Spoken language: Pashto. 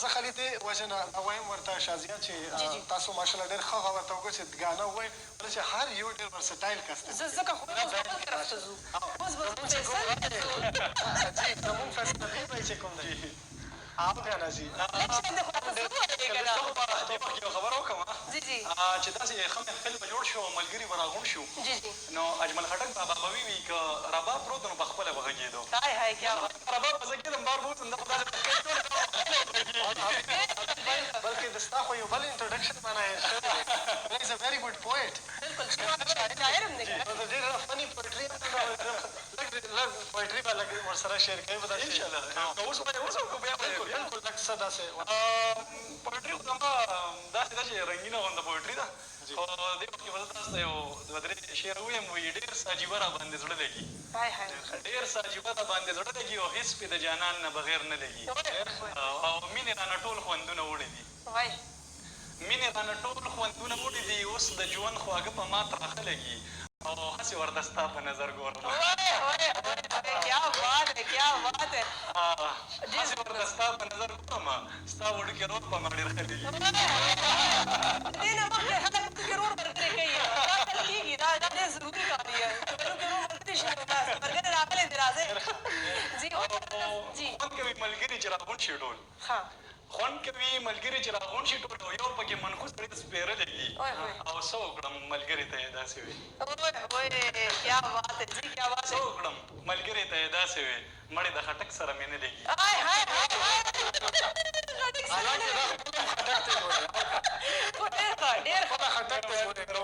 زه خالي دې وجه نه دا وایم ورته شازیه چې جی جی. تاسو ماشاءالله ډېر ښه ورته وکړو چې ګانه ووایي، ولې چې هر یو ډېر ورسټایل کس دی. زه ځکه خو اوس به بل طرف ته ځو، اوس به زمونږ چې کوم فیصل ته ځو. جی، زمونږ فیصل حبیب بھائی چې کوم دی، او ګرانه جی. لږ شان د خو ته څه ووایې که نه؟ زه خو به دې وخت کې یوه خبره وکړم. جی جی. چې داسې ښه محفل به جوړ شو او ملګري به راغونډ شو، جی جی، نو اجمل خټک بابا به وي که رباب پروت نو په خپله به غږېدو. های های، کیا بات! رباب به زه کېدم، بار به وځم، دا خو داسې محفل جوړ کړم. بلکې د ستا خو یو بل انټروډکشن معنی هېر شوی دی. Is a very good poet. بالکل، شاعر هم دی که. نو د ډېره فني پوئټري هم لږ لږ پوئټري به لږ ورسره شیر کوي به داسې. انشاءالله، که اوس وایې اوس او که بیا وایې؟ بالکل. بیا. بالکل، لږ څه داسې. پوئټري خو زما داسې ده چې رنګینه غونده پوئټري ده، خو دې وخت کې به زه تاسو ته یو دوه درې شعر ووایم. وایي، ډېر څه عجیبه را باندې زړه لګي، های های. ډېر څه عجیبه را باندې زړه لګي او هېڅ پې د جانان نه بغیر نه لګي، او مینې رانه ټول خوندونه وړي دي. وای. مینې رانه ټول خوندونه وړي دي، اوس د ژوند خواږه په ما تراخه لګي او هسې ورته ستا په نظر ګورم. وای وای وای، کیا بات ہے، کیا بات ہے! هسې ورته ستا په نظر ګورم، ستا وړوکی ورور په ما ډېر ښه لګي. دې نه مخکې خلک وړوکي ورور ملګری کوي، دا تل کېږي، دا ډېر ضروري کار دی چې وړوکی ورور ملګری شي، نو بس ملګری راغلی دی، راځئ جی. جی. خوند کوي ملګري چې راغونډ شي ټول. ښه. خوند کوي ملګري چې راغونډ شي ټول او یو پکې منحوس سړی سپېره لګي، اوی هوی. او څه وکړم ملګري ته یې داسې وي. اوی هوی، کیا بات ہے جی، کیا بات څه ہے! وکړم ملګري ته یې داسې وي، مړې د خټک سره مې نه لګي. های های های های، خټک سره حالانکه نه دا خپل هم خټک دی ګورې. ډېر ښه، ډېر ښه. خپله خټک دی ګورې، نو